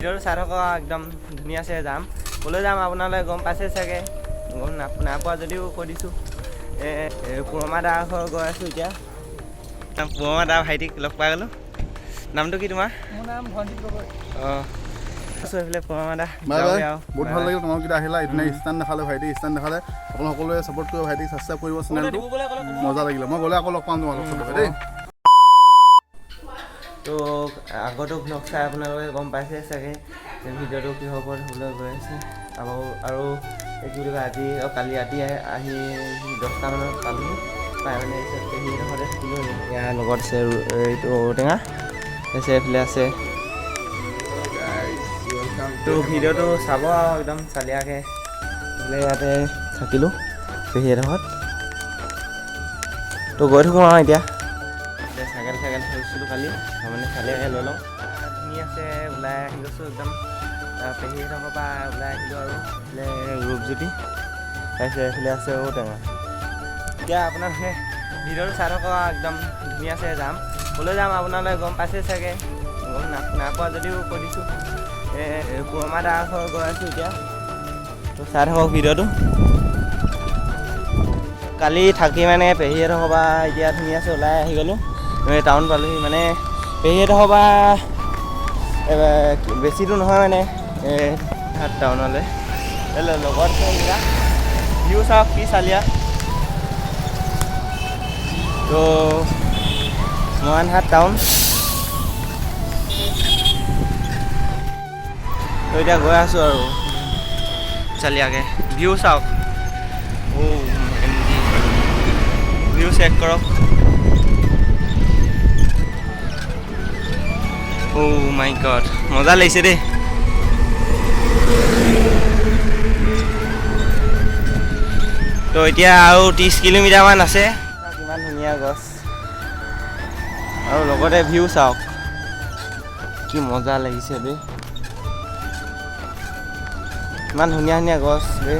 ভিডিঅ'টো চাই থাকক, একদম ধুনীয়াছে যাম। ক'লৈ যাম আপোনালোকে গম পাইছে চাগে, গম নাপোৱা যদিও কৈ দিছোঁ। পৰমা দাৰ ঘৰ গৈ আছোঁ এতিয়া। পৰমা দা ভাইটিক লগ পাই গ'লোঁ। নামটো কি তোমাৰ? মোৰ নাম ধনজিত গগৈ। অঁ, আছোঁ এইফালে পৰমা দা। Bye bye. যাওঁগে আৰু। বহুত ভাল লাগিল, তোমালোক আহিলা। ইপিনে ষ্টাণ্ট দেখালে, ভাইটি ষ্টাণ্ট দেখালে। আপোনালোক সকলোৱে ছাপোৰ্ট কৰিব ভাইটিক, ছাবস্ক্ৰাইব কৰিব চেনেলটো। মজা লাগিলে। মই গ'লে আকৌ লগ পাম তোমালোক চবকে দেই। তো আগতো ভ্লগ চাই আপোনালোকে গম পাইছে চাগে যে ভিডিঅ'টো কিহৰ ওপৰত হ'বলৈ গৈ আছে। আৰু আৰু এই কি বুলি কয়, আজি কালি ৰাতি আহি 10টামানত পালোহি। পাই মানে তাৰপিছত পেহীহঁতৰ ঘৰতে থাকিলোঁ। ইয়াৰ লগত আছে এইটো ঔটেঙা, তাৰপিছত এইফালে আছে। তো ভিডিঅ'টো চাব আৰু একদম চালিয়াকৈ। এইফালে ইয়াতে থাকিলোঁ পেহীহঁতৰ ঘৰত। তো গৈ থাকোঁ আৰু এতিয়া। এতিয়া চাইকেল চাইকেল থৈছিলোঁ কালি, মানে চালিয়াকৈ লৈ লওঁ। ধুনীয়াছে ওলাই আহি গৈছোঁ একদম। পেহীহঁতৰ ঘৰৰ পৰা ওলাই আহিলোঁ আৰু এইফালে ৰূপজ্যোতি, তাৰপিছত এইফালে আছে ঔটেঙা। এতিয়া আপোনালোকে ভিডিঅ'টো চাই থাকক, একদম ধুনীয়াছে যাম। ক'লৈ যাম আপোনালোকে গম পাইছে চাগে, গম নাপোৱা যদিও কৈ দিছোঁ। পৰমা দাৰ ঘৰ গৈ আছোঁ এতিয়া। তো চাই থাকক ভিডিঅ'টো। কালি থাকি মানে পেহীহঁতৰ ঘৰৰ পৰা এতিয়া ধুনীয়াছে ওলাই আহি গ'লোঁ, টাউন পালোহি। মানে পেহীহঁতৰ ঘৰৰ পৰা বেছি দূৰ নহয়, মানে টাউনলৈ। লগত আছে এইকেইটা। ভিউ চাওক কি চালিয়া। তো মৰাণহাট টাউন। তো এতিয়া গৈ আছোঁ আৰু চালিয়াকৈ। ভিউ চাওক, অ' এম জি, ভিউ চেক কৰক। অ' মাই গড, মজা লাগিছে দেই। তো এতিয়া আৰু 30 কিলোমিটাৰমান আছে। কিমান ধুনীয়া গছ আৰু লগতে ভিউ চাওক, কি মজা লাগিছে দেই। ইমান ধুনীয়া ধুনীয়া গছ দেই।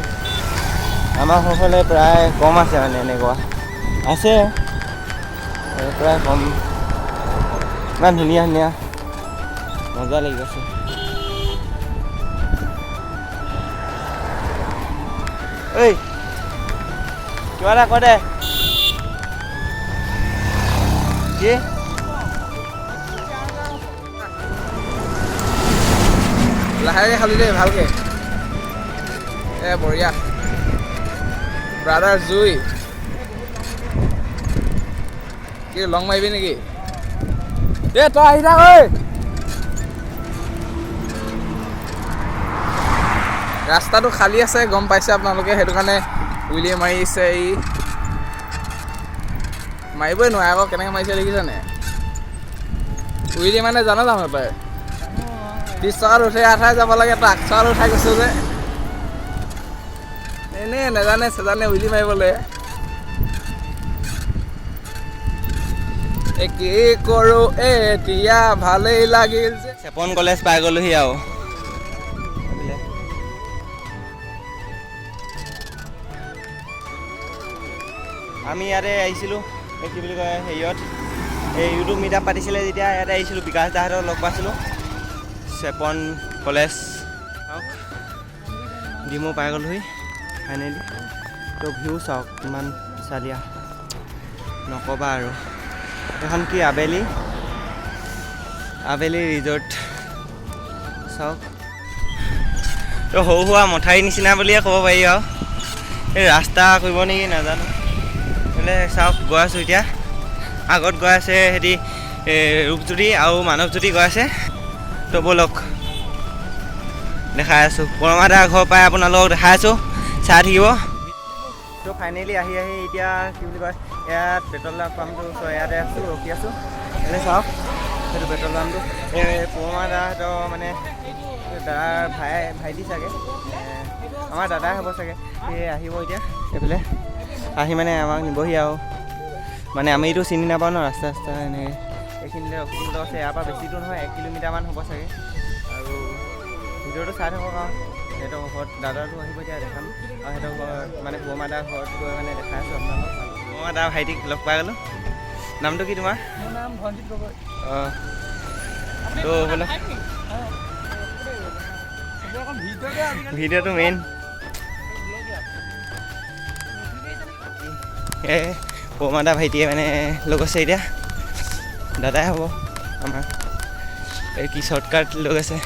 আমাৰ ঘৰফালে প্ৰায় কম আছে, মানে এনেকুৱা আছে প্ৰায় কম। ইমান ধুনীয়া ধুনীয়া, মজা লাগি গৈছে। ঐ, কিবা এটা ক দে। কি লাহেকৈ খালি দেই, ভালকৈ। এ বঢ়িয়া ব্ৰাদাৰ। জুই কি লং মাৰিবি নেকি? এ তই আহি থাক ঐ। ৰাস্তাটো খালী আছে, গম পাইছে আপোনালোকে, সেইটো কাৰণে উইলিয়ে মাৰিছে। ই মাৰিবই নোৱাৰে আকৌ, কেনেকৈ মাৰিছে দেখিছেনে? উইলি মানে জানো জানো তই 30 টকাত উঠে আঠাই যাব লাগে, তই 8 টকাত উঠাই গৈছ যে। এনেই নাজানে চেজানে উইলি মাৰিবলৈ। এ কি কৰোঁ এতিয়া, ভালেই লাগিল যে। চেপন কলেজ পাই গ'লোহি আৰু। আমি ইয়াতে আহিছিলোঁ, এই কি বুলি কয়, হেৰিয়ত এই ইউটিউব মিট আপ পাতিছিলে যেতিয়া ইয়াতে আহিছিলোঁ, বিকাশ দাহঁতক লগ পাইছিলোঁ। চেপন কলেজ চাওক, ডিমৌ পাই গ'লোহি ফাইনেলি। তো ভিউ চাওক কিমান চালিয়া, নক'বা আৰু। এখন কি আবেলি আবেলি ৰিজৰ্ট চাওক। তো সৰু সুৰা মথাউৰি নিচিনা বুলিয়ে ক'ব পাৰি আৰু। এই ৰাস্তা কৰিব নেকি নাজানো। এইফালে চাওক, গৈ আছোঁ এতিয়া। আগত গৈ আছে সিহঁতি ৰূপজ্যোতি আৰু মানৱজ্যোতি গৈ আছে। তো ব'লক দেখাই আছোঁ, পৰমা দাৰ ঘৰ পাই আপোনালোকক দেখাই আছোঁ, চাই থাকিব। তো ফাইনেলি আহি আহি এতিয়া কি বুলি কয়, ইয়াত পেট্ৰল পাম্পটো ওচৰ ইয়াতে আছোঁ, ৰখি আছোঁ। এনে চাওক সেইটো পেট্ৰল পাম্পটো। এই পৰমা দাহঁতৰ মানে দাদাৰ ভাই ভাইটি চাগে, আমাৰ দাদাই হ'ব চাগে, সেই আহিব এতিয়া এইফালে আহি মানে আমাক নিবহি আৰু। মানে আমিতো চিনি নাপাওঁ ন ৰাস্তা ৰাস্তা। এনেকৈ এইখিনিতে ৰখি দিবলৈ আছে। ইয়াৰ পৰা বেছি দূৰ নহয়, 1 কিলোমিটাৰমান হ'ব চাগে। আৰু ভিডিঅ'টো চাই থাকক আৰু। সিহঁতৰ ঘৰত দাদাটো আহিব এতিয়া, দেখাম। আৰু সিহঁতৰ ঘৰত মানে বৰমা দাৰ ঘৰত গৈ মানে দেখাই আছোঁ আপোনালোকক। বৰমা দাৰ ভাইটিক লগ পাই গ'লোঁ। নামটো কি তোমাৰ? মোৰ নাম ধনজিত গগৈ। অঁ, তো বোলে। ভিডিঅ'টো মেইন। এই বৰমা দা ভাইটিয়ে মানে লৈ গৈছে, এতিয়া দাদাই হ'ব আমাৰ। এই কি শ্বৰ্টকাট লৈ গৈছে।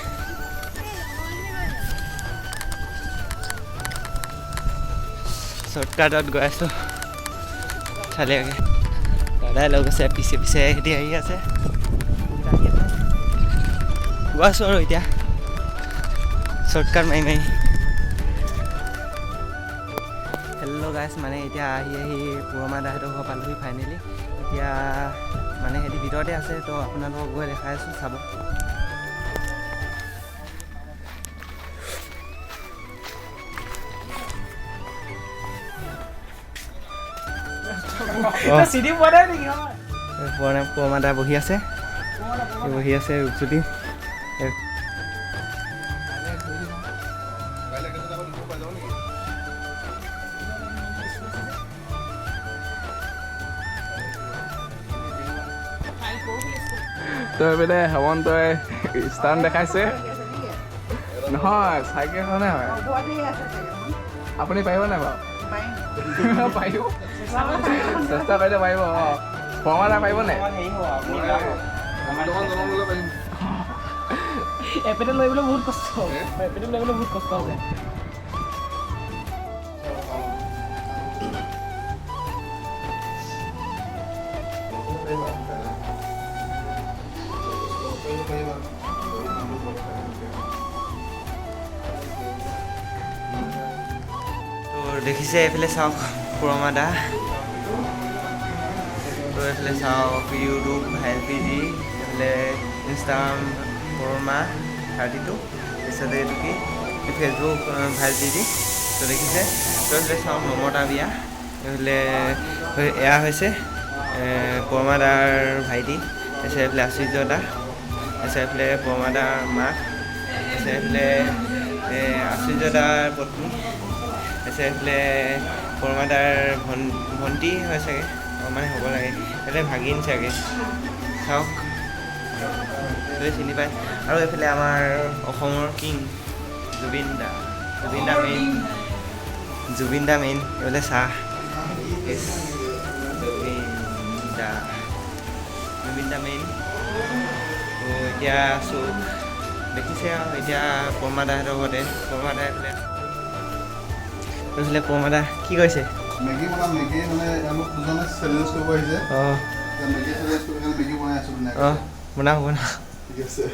শ্বৰ্টকাটত গৈ আছোঁ চালিয়াকৈ। দাদাই লৈ গৈছে পিছে পিছে, সিহঁতি আহি আছে, গৈ আছোঁ আৰু এতিয়া শ্বৰ্টকাট মাৰি মাৰি। হেল্ল' গাইছ, মানে এতিয়া আহি আহি পুৰমা দাহঁতৰ ঘৰ পালোহি ফাইনেলি। এতিয়া মানে সিহঁতি ভিতৰতে আছে, তো আপোনালোকক গৈ দেখাই আছোঁ, চাব। পুৰমা দা বহি আছে, বহি আছে ৰূপজ্যোতি। তই বোলে হেমন্তই ষ্টান দেখাইছে নহয়, চাইকেলখনে হয়। আপুনি পাৰিব নাই বাৰু? পাৰিব, চেষ্টা কৰিলে পাৰিব। অঁ, শৰ্মা দা পাৰিব নাই? তো দেখিছে এইফালে চাওক পুৰমা দা। তো এইফালে চাওক ইউটিউব ভাইল পি জি, এইফালে ইনষ্টাগ্ৰাম পুৰমা 32, তাৰপিছতে এইটো কি ফেচবুক ভাইল পি জি। তো দেখিছে। তো এইফালে চাওক মমতা বিয়া, এইফালে এয়া হৈছে পৰমা দাৰ ভাইটি, তাৰপিছত এইফালে আশ্চৰ্য দা, তাৰপিছত এইফালে পৰমা দাৰ মাক, তাৰপিছত এইফালে আশ্চৰ্য দাৰ পত্নী, তাৰপিছত এইফালে পৰমা দাৰ ভণ্টি হয় চাগে, মানে হ'ব লাগে, এইফালে ভাগিন চাগে, চাওক চবেই চিনি পায়। আৰু এইফালে আমাৰ অসমৰ king Zubeen da, Zubeen da main, Zubeen da main. এইফালে চাহ, জুবিন দা, জুবিন দা মেইন। তো এতিয়া আছোঁ দেখিছে আৰু এতিয়া পৰমা দাহঁতৰ ঘৰতে। পৰমা দা এইফালে, এইফালে পৰমা দা কি কৈছে? মেগী বনাম, মেগী মানে এওঁলোক দুজনে চেলেঞ্জ কৰিব আহিছে। অঁ, মেগী চেলেঞ্জ কৰিব কাৰণে মেগী বনাই আছোঁ। অঁ, বনাওঁ বনাওঁ। ঠিক আছে।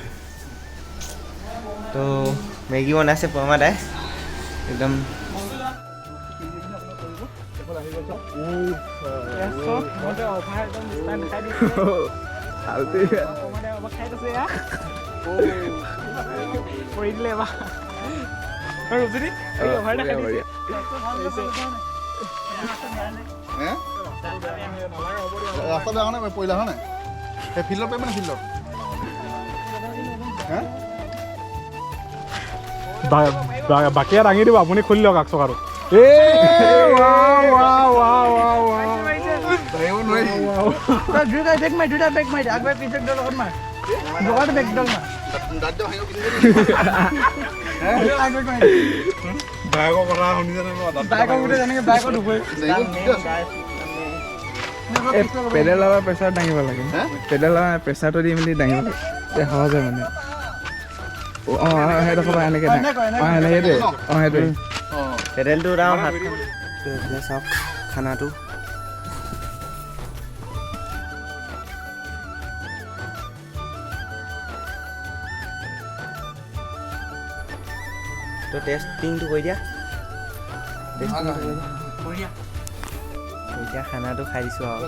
তো মেগী বনাইছে পৰমা দাই একদম। ৰাস্তা বেয়া নাই, পৰিলা হয় নাই? সেই ফিল্ডত পাৰিব নে ফিল্ডত? বাকীয়ে দাঙি দিব, আপুনি খুলি লওক আগচকাটো। পেডেলৰ প্ৰেছাৰ দাঙিব লাগে, পেডেলৰ প্ৰেছাৰটো দি মেলি দাঙিব লাগে, তেতিয়া সহজ হয় মানে। অঁ, সেইডোখৰ পৰা এনেকৈ। অঁ, সেইটোৱে। অঁ, সেইটোৱে পেডেলটো দাম। এইফালে চাওক খানাটো। তো টেষ্টিংটো কৰি দিয়া, টেষ্টিংটো কৰি দিয়া। এতিয়া খানাটো খাই দিছোঁ আৰু।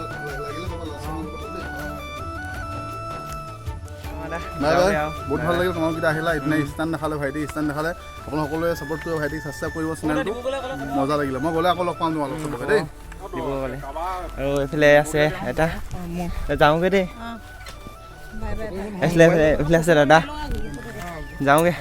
বহুত ভাল লাগিল তোমালোক আহিলা। ইপিনে ষ্টান দেখালে ভাইটি, ষ্টান দেখালে। আপোনালোক সকলোৱে ছাপোৰ্ট কৰিব ভাইটিক, ছাবস্ক্ৰাইব কৰিব চেনেলটো। মজা লাগিলে। মই গ'লে আকৌ লগ পাম তোমালোক চবকে দেই। দিব গ'লে। আৰু এইফালে আছে এটা, যাওঁগৈ দেই। এইফালে এইফালে আছে দাদা, যাওঁগৈ।